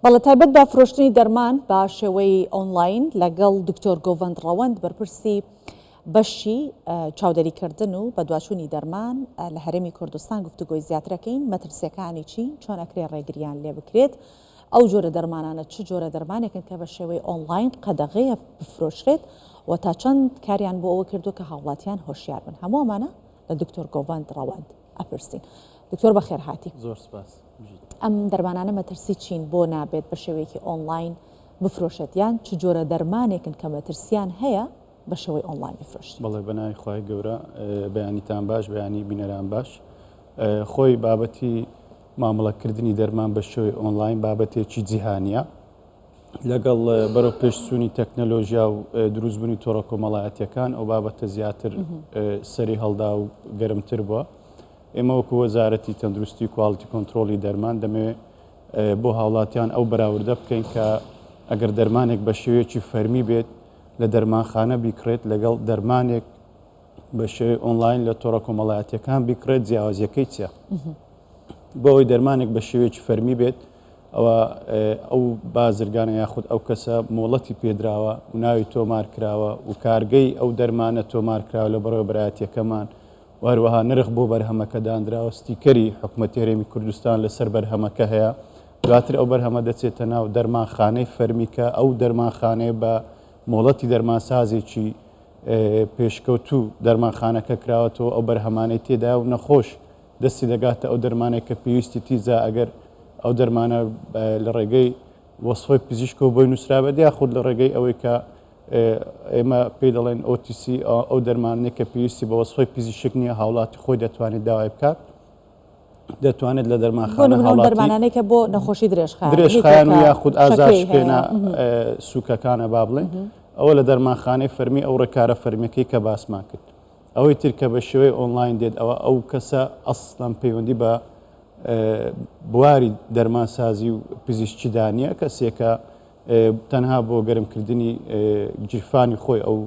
بەڵێ تایبەت بە فرۆشتنی دەرمان بە شێوەی ئۆنلاین لەگەڵ دکتۆر گۆڤەند ڕەوەند بەرپرسی بەشی چاودێریکردن و بەدواچوونی دەرمان لە هەرێمی کوردستان گفتوگۆی زیاترەکەین مەترسیەکانی چین چۆن ئەکرێ ڕێگریان لێ بکرێت ئەو جۆرە دەرمانانە چ جۆرە دەرمانێکن کە بە شێوەی ئۆنلاین قەدەغەیە بفرۆشرێت و تا چەند کاریان بۆ ئەوە کردو کە هاوڵاتیان هۆشیار بن هەموو ئەمانە لە دکتۆر گۆڤەند ڕەوەند ئەپرسین دکتۆر بەخێرهاتی. زۆر سپاس. ئەم دەرمانانە مەترسی چین بۆ نابێت بە شێوەیەکی ئۆنڵاین بفرۆشێت یان چ جۆرە دەرمانێکن کە مەترسیان هەیە بە شێوەی ئۆنڵاین بفرۆشرێت؟ بەڵێ بەناوی خوای گەورە بەیانیتان باش بەیانی بینەران باش خۆی بابەتی مامەڵەکردنی دەرمان بە شێوەی ئۆنڵاین بابەتێکی جیهانیە لەگەڵ بەرەو پێشچوونی تەکنەلۆژیا و دروستبوونی تۆڕە کۆمەڵایەتیەکان ئەو بابەتە زیاتر سەری هەڵدا و گەرمتر بووە ئێمە وەکو وەزارەتی تەندروستی و quality control ی دەرمان دەمەوێت بۆ هاوڵاتیان ئەو بەراوردە بکەین کە ئەگەر دەرمانێک بە شێوەیەکی فەرمی بێت لە دەرمانخانە بیکڕێت لەگەڵ دەرمانێک بە شێوەی ئۆنلاین لە تۆڕە کۆمەڵایەتیەکان بیکڕێت جیاوازیەکەی چیە؟ بۆ ئەوەی دەرمانێک بە شێوەیەکی فەرمی بێت ئەوە ئەو بازرگانە یاخود ئەو کەسە مۆڵەتی پێدراوە و ناوی تۆمار کراوە و کارگەی ئەو دەرمانە تۆمار کراوە لە بەڕێوەبەرایەتیەکەمان و هەروەها نرخ بۆ بەرهەمەکە دانراوە، ستیکەری حکومەتی هەرێمی کوردستان لەسەر بەرهەمەکە هەیە، دواتر ئەو بەرهەمە دەچێتە ناو دەرمانخانەی فەرمی کە ئەو دەرمانخانەیە بە مۆڵەتی دەرمانسازێکی پێشکەوتوو دەرمانخانەکە کراوەتەوە ئەو بەرهەمانەی تێدایە و نەخۆش دەستی دەگاتە ئەو دەرمانەی کە پێویستیتی جا ئەگەر ئەو دەرمانە لە ڕێگەی وەسفەی پزیشکەوە بۆی نووسرابێت یاخود لە ڕێگەی ئەوەی کە ئێمە پێی دەڵێن OTC ئەو دەرمانەی کە پێویستی بە وەسفەی پزیشک نییە هاوڵاتی خۆی دەتوانێت داوای بکات دەتوانێت لە دەرمانخانە هاوڵاتی دەرمانانەی کە بۆ نەخۆشی درێژخایەن درێژخایەن و یاخود ئازارشکێنە سووکەکانە با بڵێن ئەوە لە دەرمانخانەی فەرمی ئەو ڕێکارە فەرمیەکەی کە باسمان کرد ئەوەی تر کە بە شێوەی ئۆنلاین دێت ئەوە ئەو کەسە ئەسڵەن پەیوەندی بە بواری دەرمانسازی و پزیشکیدا نییە کەسێکە تەنها بۆ گەرمکردنی گیرفانی خۆی ئەو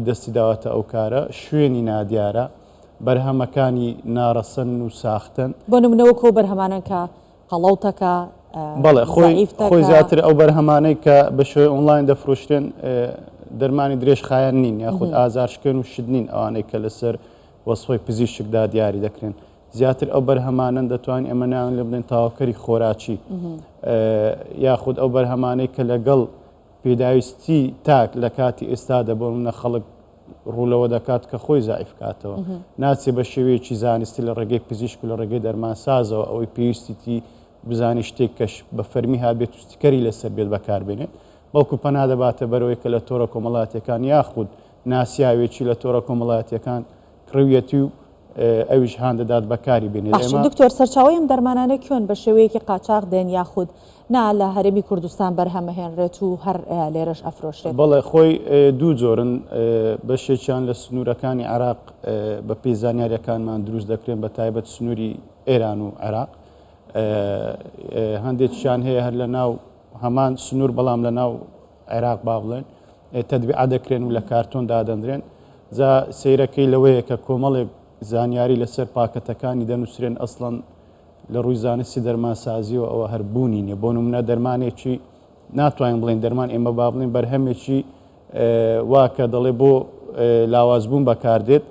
دەستی داوەتە ئەو کارە، شوێنی نادیارە، بەرهەمەکانی ناڕەسەن و ساختەن. بۆ نمونە وەکو ئەو بەرهەمانەن کە قەڵەوتەکە، بەڵێ خۆی زەعیفتەکە. خۆی زیاتر ئەو بەرهەمانەی کە بە شێوەی ئۆنلاین دەفرۆشرێن دەرمانی درێژخایەن نین یاخود ئازارشکێن و شت نین ئەوانەی کە لەسەر وەسفی پزیشکدا دیاری دەکرێن. زیاتر ئەو بەرهەمانەن دەتوانین ئێمە ناویان لێ بنێین تەواوکەری خۆراکی یاخود ئەو بەرهەمانەی کە لەگەڵ پێداویستی تاک لە کاتی ئێستادا بۆ منە خەڵک ڕوو لەوە دەکات کە خۆی زەعیف کاتەوە ناچێ بە شێوەیەکی زانستی لە ڕێگەی پزیشک و لە ڕێگەی دەرمانسازەوە ئەوەی پێویستیتی بزانی شتێک کەش بە فەرمی هابێت و ستیکەری لەسەر بێت بەکاربێنێت بەڵکو پەنا دەباتە بەرەوەی کە لە تۆڕە کۆمەڵاتیەکان یاخود ناسیاوێکی لە تۆڕە کۆمەڵاتیەکان کڕیویەتی و ئەویش هان دەدات بەکاری بێنێت. باشە ئێمە. دکتۆر سەرچاوەی ئەم دەرمانانە کوێن بە شێوەیەکی قاچاخ دێن یاخود نا لە هەرێمی کوردستان بەرهەم ئەهێنرێت و هەر لێرەش ئەفرۆشرێت؟ بەڵێ خۆی دوو جۆرن بەشێکیان لە سنوورەکانی عێراق بە پێی زانیاریەکانمان دروست دەکرێن بە تایبەت سنووری ئێران و عێراق هەندێکیان هەیە هەر لە ناو هەمان سنوور بەڵام لە ناو عێراق با بڵێن تەتبیعە دەکرێن و لە کارتۆن دادەنرێن جا سەیرەکەی لەوەیە کە کۆمەڵێک زانیاری لەسەر پاکەتەکانی دەنووسرێن ئەسڵەن لە ڕووی زانستی دەرمانسازیەوە ئەوە هەر بوونی نیە بۆ نمونە دەرمانێکی ناتوانین بڵێن دەرمان ئێمە با بڵێن بەرهەمێکی وا کە دەڵێ بۆ لاوازبوون بەکاردێت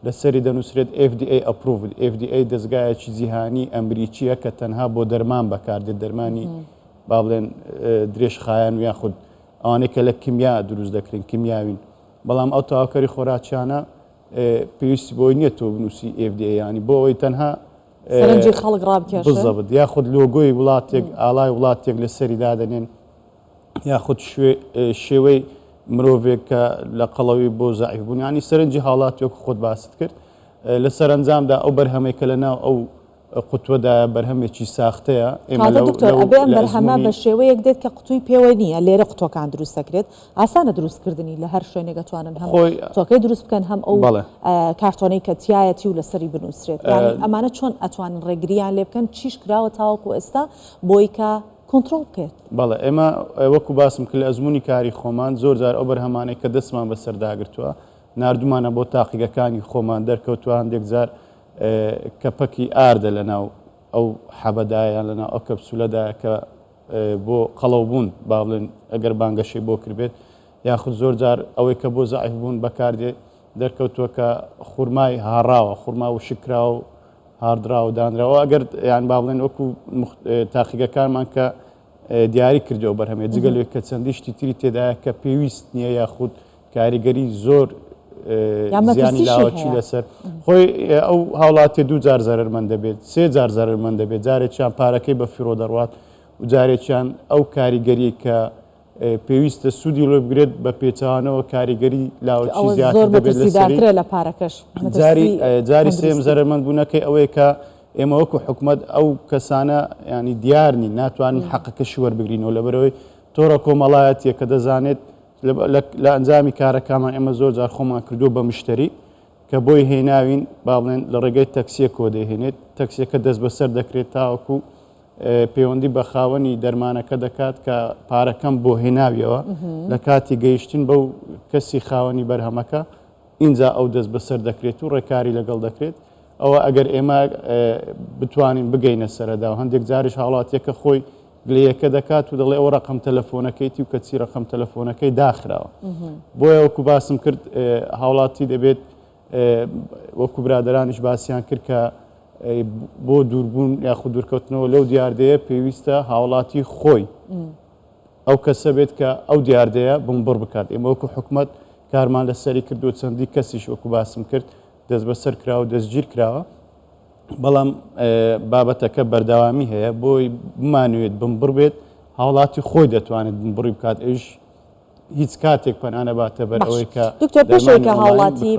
لەسەری دەنووسرێت FDA approved FDA دەزگایەکی جیهانی ئەمریکییە کە تەنها بۆ دەرمان بەکاردێت دەرمانی با بڵێن درێژخایەن و یاخود ئەوانەی کە لە کیمیا دروست دەکرێن کیمیاوین بەڵام ئەو تەواوکەری خۆراکیانە پێویستی بۆی نییە تۆ بنووسی FDA ینی بۆ ئەوەی تەنها سەرنجی خەڵک ڕابکێشن بزەبت یاخود لۆگۆی وڵاتێک ئاڵای وڵاتێک لەسەری دادەنێن یاخود شێوەی مرۆڤێک کە لە قەڵەوی بۆ زەعیف بوون ینی سەرنجی هاوڵاتی وەکو خۆت باست کرد لە سەرەنجامدا ئەو بەرهەمەی کە لە ناو ئەو قوتوەدایە بەرهەمێکی ساختەیە ئێمە کاکە دکتۆر ئەبێ ئەم لە بەرهەمە ئەزموونی بە شێوەیەک دێت کە قوتوی پێوە نییە لێرە قوتوەکان دروست دەکرێت ئاسانە دروست کردنی لە هەر شوێنێک ئەتوانن هەم خۆی قوتوەکەی دروست بکەن هەم ئەو بەڵێ کارتۆنەی کە تیایەتی و لەسەری بنووسرێت یانی ئەمانە چۆن ئەتوانن ڕێگریان لێ بکەن چیش کراوە تاوەکو ئێستا بۆی کە کۆنترۆڵ بکرێت؟ بەڵێ ئێمە وەکو باسم کرد لە ئەزموونی کاری خۆمان زۆر جار ئەو بەرهەمانەی کە دەستمان بەسەردا گرتووە ناردوومانە بۆ تاقیگەکانی خۆمان دەرکەوتووە هەندێک جار کە پەکی ئاردە لەناو ئەو حەبەدایە یان لەناو ئەو کەپسولەدایە کە. بۆ قەڵەوبوون با بڵێن ئەگەر بانگەشەی بۆ کردبێت یاخود زۆر جار ئەوەی کە بۆ زەعیف بوون بەکاردێ دەرکەوتووە کە خورمای هاڕاوە خورما وشک کراوە و هاڕدراوە دانراوە ئەگەر یان با بڵێن وەکو تاقیگەکانمان کە دیاری کردەوە بەرهەمێ جگە لەوەی کە چەندی شتی تری تێدایە کە پێویست نییە یاخود کاریگەری زۆر زیانی لاوەکی لەسەر خۆی ئەو هاوڵاتیە دوو جار زەرەرمەند دەبێت سێ جار زەرەرمەند دەبێت جارێکیان پارەکەی بە فیڕۆ دەڕوات و جارێکیان ئەو کاریگەری کە پێویستە سوودی لێ بگرێت بە پێچەوانەوە کاریگەری لاوەکی زیاتر دەبێت لەسەری لە پارەکەش جاری جاری سێم زەرەرمەند بوونەکەی ئەوەیە کە ئێمە وەکو حکومەت ئەو کەسانە ینی دیار نین ناتوانین حەقەکەشی وەربگرینەوە لەبەرەوەی تۆڕە کۆمەڵایەتیە کە دەزانێت لە ئەنجامی کارەکانمان ئێمە زۆر جار خۆمان کردووە بە مشتەری کە بۆی هێناوین با بڵێن لە ڕێگەی تەکسیەکەوە دەیهێنێت تەکسیەکە دەست بەسەر دەکرێت تاوەکو پەیوەندی بە خاوەنی دەرمانەکە دەکات کە پارەکەم بۆ هێناویەوە لە کاتی گەیشتن بەو کەسی خاوەنی بەرهەمەکە ئینجا ئەو دەست بەسەر دەکرێت و ڕێکاری لەگەڵ دەکرێت ئەوە ئەگەر ئێمە بتوانین بگەینە سەرەدا و هەندێک جاریش هاوڵاتیەکە خۆی گلەیەکە دەکات و دەڵێ ئەوە ڕقم تەلەفۆنەکەیتی و کەچی ڕقم تەلەفۆنەکەی داخراوە بۆیە وەکو باسم کرد هاوڵاتی دەبێت وەکو برادرانیش باسییان کرد کە بۆ دووربوون یاخود دوورکەوتنەوە لەو دیاردەیە پێویستە هاوڵاتی خۆی ئەو کەسە بێت کە ئەو دیاردەیە بنبڕ بکات ئێمە وەکو حکومەت کارمان لەسەری کردو چەندی کەسیش وەکو باسم کرد دەستبەسەر کراوە دەستگیر کراوە بەڵام بابەتەکە بەردەوامی هەیە بۆی بمانوێت بنبڕ بێت هاوڵاتی خۆی دەتوانێت بنبڕی بکات ئەویش هیچ کاتێک پەنا نەباتە بەر ئەوەی کە دکتۆر پێش ئەوەی کە هاوڵاتی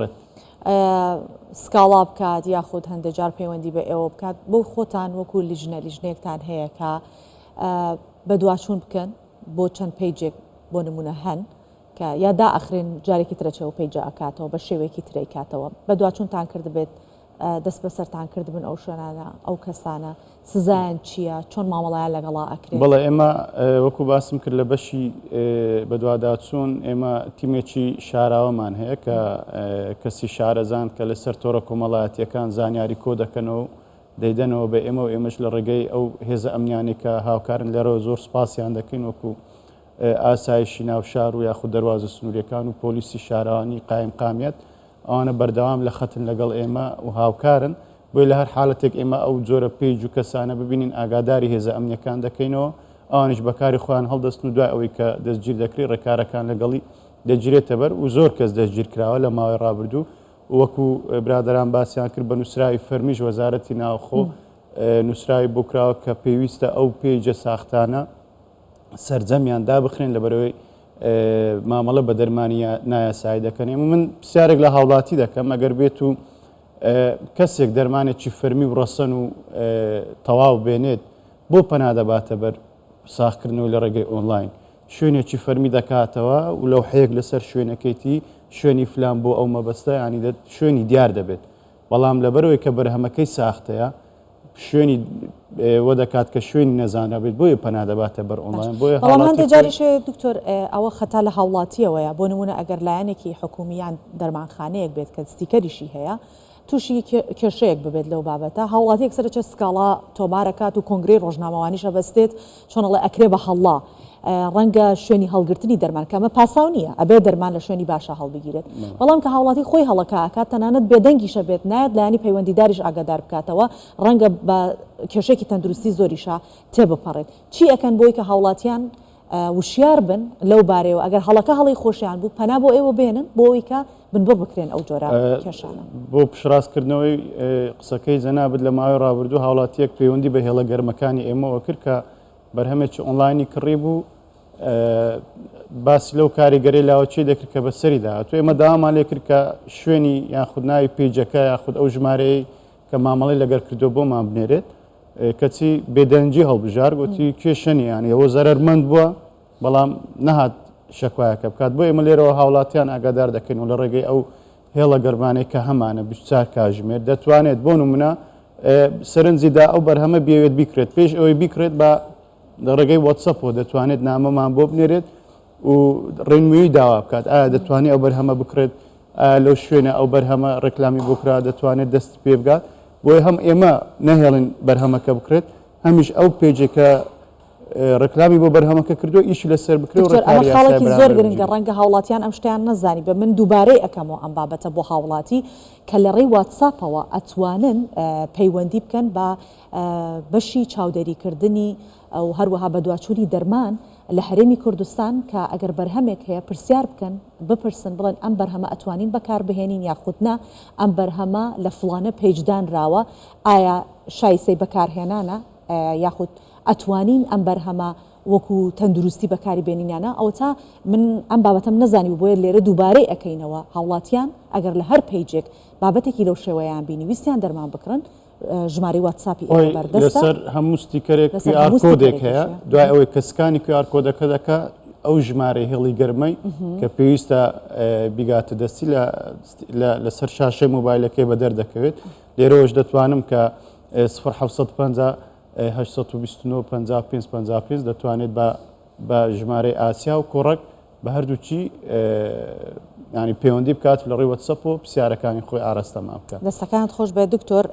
سکاڵا بکات یاخود هەندێک جار پەیوەندی بە ئێوە بکات بۆ خۆتان وەکو لیژنە لیژنەیەکتان هەیە کە بەدواچوون بکەن بۆ چەند page ێک بۆ نمونە هەن کە یا دائەخرێن جارێکی ترە چەوە page ە ئەکاتەوە بە شێوەیەکی ترەی کاتەوە بەدواچوونتان کردبێت دەست بەسەرتان کردبن ئەو شوێنانە ئەو کەسانە سزایان چییە چۆن مامەڵەیان لەگەڵا ئەکرێت؟ بەڵێ ئێمە وەکو باسم کرد لە بەشی بەدواداچوون ئێمە تیمێکی شاراوەمان هەیە کە کەسی شارەزان کە لەسەر تۆڕە کۆمەڵایەتیەکان زانیاری کۆ دەکەنەوە و دەیدەنەوە بە ئێمە و ئێمەش لە ڕێگەی ئەو هێزە ئەمنیانەی کە هاوکارن لێرەوە زۆر سوپاسیان دەکەین وەکو ئاسایشی ناو شار و یاخود دەروازە سنووریەکان و پۆلیسی شارەوانی قایمقامیەت ئەوانە بەردەوام لە خەتن لەگەڵ ئێمە و هاوکارن، بۆیە لە هەر حالەتێک ئێمە ئەو جۆرە page و کەسانە ببینین ئاگاداری هێزە ئەمنیەکان دەکەینەوە، ئەوانیش بەکاری خۆیان هەڵدەستن و دوای ئەوەی کە دەستگیر دەکرێت ڕێکارەکان لەگەڵی دەگیرێتە بەر و زۆر کەس دەستگیر کراوە لە ماوەی ڕابردوو وەکو برادەران باسیان کرد بە نووسراوی فەرمیش وەزارەتی ناوخۆ نووسراوی بۆ کراوە کە پێویستە ئەو page ە ساختانە سەرجەمیان دابخرێن لەبەرەوەی مامەڵە بە دەرمانی نایاسایی دەکەن ئێمە من پرسیارێک لە هاوڵاتی دەکەم ئەگەر بێت و کەسێک دەرمانێکی فەرمی و ڕەسەن و تەواو بێنێت بۆ پەنا دەباتە بەر ساخکردنەوە لە ڕێگەی ئۆنلاین شوێنێکی فەرمی دەکاتەوە و لەوحەیەک لەسەر شوێنەکەیتی شوێنی فلان بۆ ئەو مەبەستە ینی شوێنی دیار دەبێت بەڵام لەبەرەوەی کە بەرهەمەکەی ساختەیە شوێنی وە دەکات کە شوێنی نەزانرابێت بۆیە پەنا دەباتە بەر ئۆنلاین بۆیە بەڵام هاوڵاتی هەندێک خۆی جاریش هەیە دکتۆر ئەوە خەتا لە هاوڵاتیەوەیە بۆ نمونە ئەگەر لایەنێکی حکومی یان دەرمانخانەیەک بێت کە ستیکەریشی هەیە تووشی کێشەیەک ببێت لەو بابەتە هاوڵاتی یەکسەر دەچێت سکاڵا تۆمارەکات و کۆنگرەی ڕۆژنامەوانیش ئەبەستێت چۆن ئەڵێ ئەکرێ بە هەڵا ڕەنگە شوێنی هەڵگرتنی دەرمان کە ئەمە پاساو نییە ئەبێ دەرمان لە شوێنی باشا هەڵبگیرێت بەڵام کە هاوڵاتی خۆی هەڵەکە ئەکات تەنانەت بێدەنگیشە بێت نایەت لایەنی پەیوەندیداریش ئاگادار بکاتەوە ڕەنگە بە کێشەیەکی تەندروستی زۆریشا تێبپەڕێت چی ئەکەن بۆی کە هاوڵاتیان وشیار بن لەو بارەیەوە ئەگەر هەڵەکە هەڵەی خۆشیان بوو پەنا بۆ ئێوە بێنن بۆ ئەوەی کە بنبڕ بکرێن ئەو جۆرە کێشانە. بۆ پشتڕاستکردنەوەی قسەکەی جەنابت لە ماوەی ڕابردوو هاوڵاتییەک پەیوەندی بە هێڵە گەرمەکانی ئێمەوە کرد کە بەرهەمێکی ئۆنلاینی کڕیبوو باسی لەو کاریگەری لاوەچی دەکرد کە بەسەریدا هاتوو ئێمە داوامان لێ کرد کە شوێنی یاخود ناوی page ەکە یاخود ئەو ژمارەیە کە مامەڵەی لەگەر کردو بۆمان بنێرێت کەچی بێدەنگی هەڵبژار گوتی کێشە نییە یانی ئەوە زەرەرمەند بووە بەڵام نەهات شەکوایەکە بکات بۆ ئێمە لێرەوە هاوڵاتیان ئاگادار دەکەین و لە ڕێگەی ئەو هێڵە گەرمانەی کە هەمانە 24 کاژمێر دەتوانێت بۆ نمونە سەرنجی دا ئەو بەرهەمە بیەوێت بیکرێت پێش ئەوەی بیکرێت بە لە ڕێگەی واتسەپەوە دەتوانێت نامەمان بۆ بنێرێت و ڕێنمویی داوا بکات ئایا دەتوانێت ئەو بەرهەمە بکڕێت ئایا لەو شوێنە ئەو بەرهەمە ڕێکلامی بۆ کرا دەتوانێت دەست پێ بگات بۆیە هەم ئێمە نەهێڵین بەرهەمەکە بکرێت هەمیش ئەو page ێکە ڕێکلامی بۆ بەرهەمەکە کردووە ئیشی لەسەر بکرێ و دکتۆر ئەمە ڕێکاری یاسای خاڵێکی زۆر بەرامبەر گرنگە بگیرێت. ڕەنگە هاوڵاتیان ئەم شتەیان نەزانیبێ من دووبارەی ئەکەمەوە ئەم بابەتە بۆ هاوڵاتی کە لە ڕێی واتساپەوە ئەتوانن پەیوەندی بکەن بە بەشی چاودێریکردنی و هەروەها بەدواچوونی دەرمان لە هەرێمی کوردستان کە ئەگەر بەرهەمێک هەیە پرسیار بکەن بپرسن بڵێن ئەم بەرهەمە ئەتوانین بەکاربهێنین یاخود نا ئەم بەرهەمە لە فڵانە page دانراوە ئایا شایسەی بەکارهێنانە یاخود ئەتوانین ئەم بەرهەمە وەکو تەندروستی بەکاری بێنین یا نا ئەوەتا من ئەم بابەتەم نەزانیبوو بۆیە لێرە دووبارەی ئەکەینەوە هاوڵاتیان ئەگەر لە هەر page ێک بابەتێکی لەو شێوەیان بینی ویستیان دەرمان بکڕن ژمارەی واتساپی ئێمە خۆی بەردەستە لەسەر هەموو sticker ێک لەسەر QR هەموو کۆدێک sticker ێکیش هەیە هەیە. دوای ئەوەی کە scan ی QR کۆدەکە دەکا ئەو ژمارەی هێڵی گەرمەی کە پێویستە بیگاتە دەستی لە لەسەر شاشەی مۆبایلەکەی بەدەر دەکەوێت لێرەوەش دەتوانم کە 0750 829 55 55 دەتوانێت بە بە ژمارەی ئاسیا و کۆڕەک بە هەردووکی ینی پەیوەندی بکات لە ڕێی وەتسەپ و پرسیارەکانی خۆی ئاراستەمان بکات. دەستەکانت خۆش بێت دکتۆر،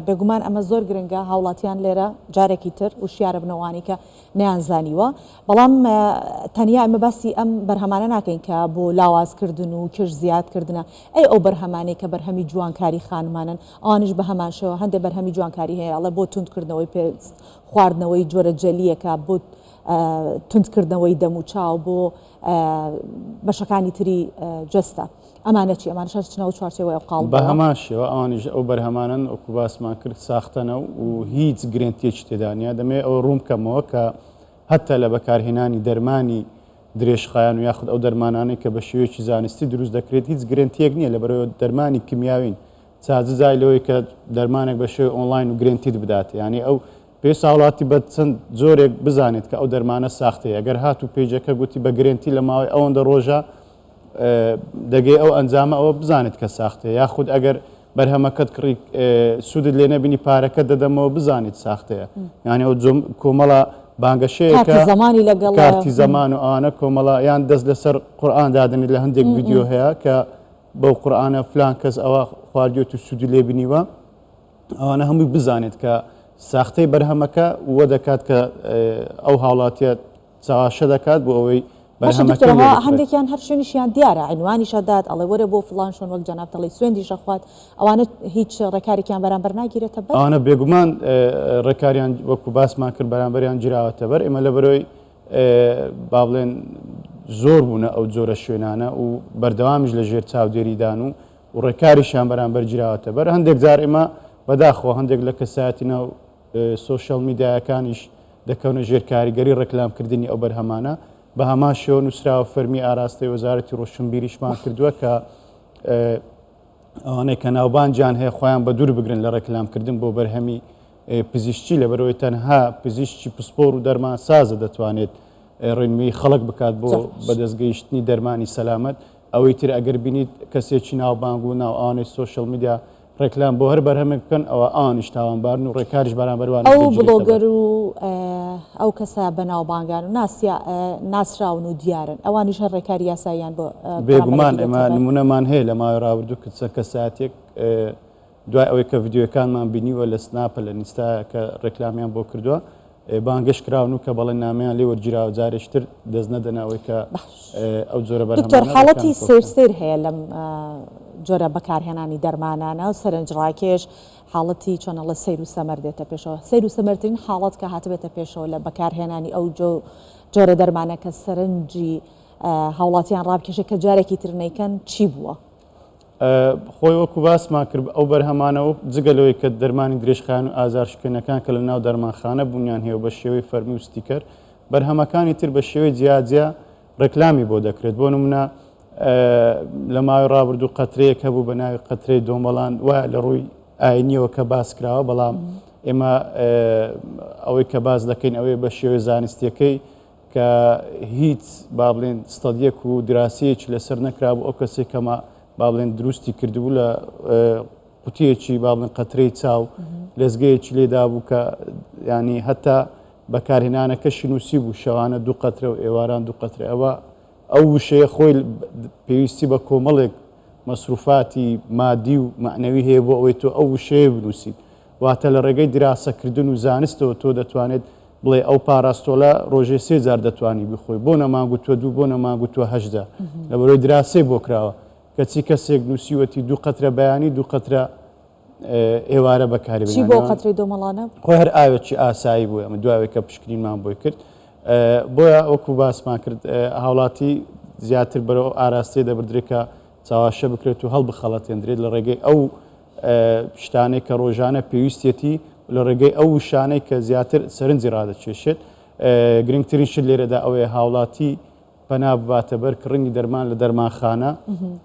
بێگومان ئەمە زۆر گرنگە هاوڵاتیان لێرە جارێکی تر وشیارە بنەوانی کە نەیانزانیوە، بەڵام تەنیا ئێمە باسی ئەم بەرهەمانە ناکەین کە بۆ لاوازکردن و کێش زیادکردنە، ئەی ئەو بەرهەمانەی کە بەرهەمی جوانکاری خانمانن ئەوانیش بەهەمان شێوە هەندێک بەرهەمی جوانکاری هەیە ئەڵێ بۆ توندکردنەوەی پێست خواردنەوەی جۆرە جەلیەکە بۆ توندکردنەوەی دەموچاو بۆ بەشەکانی تری جەستە ئەمانە چی ئەمانەش هەر چنەوە چوارچێوەی ئەو قاڵبەوە؟ بە هەمان شێوە ئەوانیش ئەو بەرهەمانەن وەکو باسمان کرد ساختەنە و هیچ گرێنتیەکی تێدا نییە دەمەوێت ئەوە ڕوون بکەمەوە کە هەتا لە بەکارهێنانی دەرمانی درێژخایەن و یاخود ئەو دەرمانانەی کە بە شێوەیەکی زانستی دروست دەکرێت هیچ گرێنتیەک نییە لەبەرئەوەی دەرمانی کیمیاوین چاجزای لەوەی کە دەرمانێک بە شێوەی ئۆنلاین و گرێنتیت بدات یانی ئەو پێویستە هاوڵاتی بە چەند جۆرێک بزانێت کە ئەو دەرمانە ساختەیە گەر هاتوو page ەکە گوتی بە گرێنتی لە ماوەی ئەوەندە ڕۆژە دەگەی ئەو ئەنجامە ئەوە بزانێت کە ساختەیە یاخود ئەگەر بەرهەمەکەت کڕی سوودت لێ نەبینی پارەکەت دەدەمەوە بزانیت ساختەیە یعنی ئەو کۆمەڵە بانگەشەیەکە کارتی زەمانی لەگەڵ کارتی زەمان و ئەوانە کۆمەڵە یان دەست لەسەر قورئان دادەنێت لە هەندێک ڤیدیۆ هەیە کە بەو قورئانە فلان کەس ئەوە خواردیەت و سوودی لێ بینیوە ئەوانە هەمووی بزانێت کە ساختەی بەرهەمەکە وە دەکات کە ئەو هاوڵاتیە چاواشە دەکات بۆ ئەوەی باشە بەرهەمەکەی دکتۆر لێ ئەوها بکڕێت. هەندێکیان هەر شوێنیشیان دیارە عینوانیش ئەدات ئەڵێ وەرە بۆ فڵان شوێن وەک جەنابت ئەڵێی سوێندیش ئەخوات ئەوانە هیچ ڕێکارێکیان بەرامبەر ناگیرێتە بەر؟ ئەوانە بێگومان ڕێکاریان وەکو باسمان کرد بەرامبەریان گیراوەتە بەر ئێمە لەبەرەوەی با بڵێن زۆر بوونە ئەو جۆرە شوێنانە و بەردەوامیش لە ژێر چاودێریدان و و ڕێکاریشیان بەرامبەر گیراوەتە بەر هەندێک جار ئێمە بەداخەوە هەندێک لە کەسایەتی ناو سۆشیال میدیایەکانیش دەکەونە ژێر کاریگەری ڕێکلامکردنی ئەو بەرهەمانە بە هەمان شێوە نووسراوە فەرمی ئاراستەی وەزارەتی ڕۆشنبیریشمان کردووە کە ئەوانەی کە ناوبانگیان هەیە خۆیان بە دوور بگرن لە ڕێکلامکردن بۆ بەرهەمی پزیشکی لەبەرەوەی تەنها پزیشکی پسپۆر و دەرمانسازە دەتوانێت ڕێنمویی خەڵک بکات بۆ بەدەستگەیشتنی دەرمانی سەلامەت ئەوەی تر ئەگەر بینیت کەسێکی ناوبانگ و ناوئاوانەی سۆشیال میدیا ڕێکلام بۆ هەر بەرهەمێک بکەن ئەوە ئەوانیش تاوانبارن و ڕێکاریش بەرامبەر وانیش ئەو دەگیرێتە بەر. بڵۆگەر و ئەو کەسە بەناوبانگان و ناسیا ناسراون و دیارن ئەوانیش هەر ڕێکاری یاساییان بۆ بەرامبەر بێگومان دەگیرێتە ئێمە بەر؟ نمونەمان هەیە لە ماوەی ڕابردوو کە چەند کەسایەتیەک دوای ئەوەی کە ڤیدیۆیەکانمان بینیوە لە سناپە لە ئینستایە کە ڕێکلامیان بۆ کردووە بانگش کراون و کە بەڵێننامەیان لێ وەرگیراوە جارێکی تر دەست نەدەنە ئەوەی کە ئەو جۆرە دکتۆر بەرهەمانە حاڵەتی ڕێکلام بۆ سەیر بکەن. سەیر هەیە لەم جۆرە بەکارهێنانی دەرمانانە و سەرنجڕاکێش حاڵەتی چۆن ئەڵێ سەیر و سەمەر دێتە پێشەوە سەیر و سەمەرترین حاڵەت کە هاتبێتە پێشەوە لە بەکارهێنانی ئەو جۆرە دەرمانە کە سەرنجی هاوڵاتیان ڕابکێشێت کە جارێکی تر نەیکەن چی بووە؟ خۆی وەکو باسمان کرد ئەو بەرهەمانە و جگە لەوەی کە دەرمانی درێژخایەن و ئازارشکێنەکان کە لە ناو دەرمانخانە بوونیان هەیە و بە شێوەی فەرمی و ستیکەر بەرهەمەکانی تر بە شێوەی جیاجیا ڕێکلامی بۆ دەکرێت بۆ نمونە لە ماوەی ڕابردوو قەترەیەک هەبوو بە ناوی قەترەی دۆمەڵان وایە لە ڕووی ئاینیەوە کە باس کراوە بەڵام ئێمە ئەوەی کە باس دەکەین ئەوەیە بە شێوەی زانستیەکەی کە هیچ با بڵێن ستەدیەک و دراسەیەکی لەسەر نەکرابوو ئەو کەسێک کەمە با بڵێن دروستی کردبوو لە قوتیەکی با بڵێن قەترەی چاو لەزگەیەکی لێدابوو کە ینی هەتا بەکارهێنانەکەشی نووسی بوو شەوانە دوو قەترە و ئێواران دوو قەترە ئەوە ئەو وشەیە خۆی پێویستی بە کۆمەڵێک مەسروفاتی مادی و مەعنەوی هەیە بۆ ئەوەی تۆ ئەو وشەیە بنووسیت واتە لە ڕێگەی دراسەکردن و زانستەوە تۆ دەتوانێت بڵێ ئەو پاراستۆلە ڕۆژێ سێ جار دەتوانی بخۆی بۆ نەمانگوتووە دوو بۆ نەمانگوتووە هەشت جار لەبەرەوەی دراسەی بۆ کراوە کەچی کەسێک نووسیوەتی دوو قەترە بەیانی دوو قەترە ئێوارە بەکاری چی بۆ قەترەی دۆمەڵانە؟ خۆی هەر ئاوێکی ئاسایی بوو ئەمە دواوێک کە پشکنینمان بۆی کرد بۆیە وەکو باسمان کرد هاوڵاتی زیاتر بەرەو ئاراستەی دەبردرێت کە چاواشە بکرێت و هەڵبخەڵەتێندرێت لە ڕێگەی ئەو شتانەی کە ڕۆژانە پێویستیەتی لە ڕێگەی ئەو وشانەی کە زیاتر سەرنجی ڕادەکێشێت. گرنگترین شت لێرەدا ئەوەیە هاوڵاتی پەنا بباتە بەر کڕینی دەرمان لە دەرمانخانە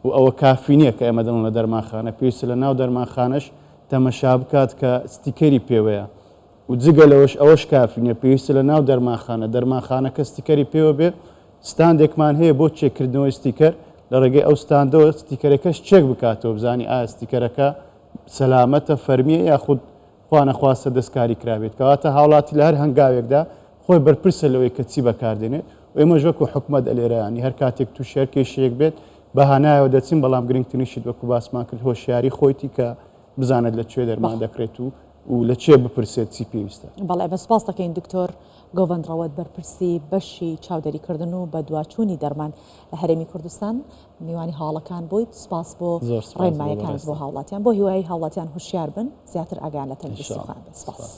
و ئەوە کافی نییە کە ئێمە دەڵێن لە دەرمانخانە، پێویستە لە ناو دەرمانخانەش تەمەشا بکات کە ستیکەری پێوەیە و جگە لەوەش ئەوەش کافی نییە پێویستە لە ناو دەرمانخانە دەرمانخانەکە ستیکەری پێوە بێ ستاندێکمان هەیە بۆ چێککردنەوەی ستیکەر لە ڕێگەی ئەو ستاندەوە ستیکەرەکەش چێک بکاتەوە بزانی ئایا ستیکەرەکە سەلامەتە فەرمیە یاخود خوانەخواستە دەستکاری کرابێت کەواتە هاوڵاتی لە هەر هەنگاوێکدا خۆی بەرپرسە لەوەی کە چی بەکاردێنێت و ئێمەش وەکو حکومەت ئەلێرە ینی هەر کاتێک تووشی هەر کێشەیەک بێت بە هانایەوە دەچین بەڵام گرنگترین شت وەکو باسمان کرد هۆشیاری خۆیتی کە بزانێت لە کوێ دەرمان دەکرێت و و لە کێ بپرسێت چی پێویستە. بەڵێ بە سوپاس دەکەین دکتۆر گۆڤەند ڕەوەت بەرپرسی بەشی چاودێریکردن و بەدواچوونی دەرمان لە هەرێمی کوردستان میوانی هەواڵەکان بوویت سوپاس بۆ ڕێنمایەکانت بۆ هاوڵاتیان بۆ هیوای هاوڵاتیان هوشیار بن زیاتر ئاگایان لە تەندروستی خۆیان بێت سوپاس.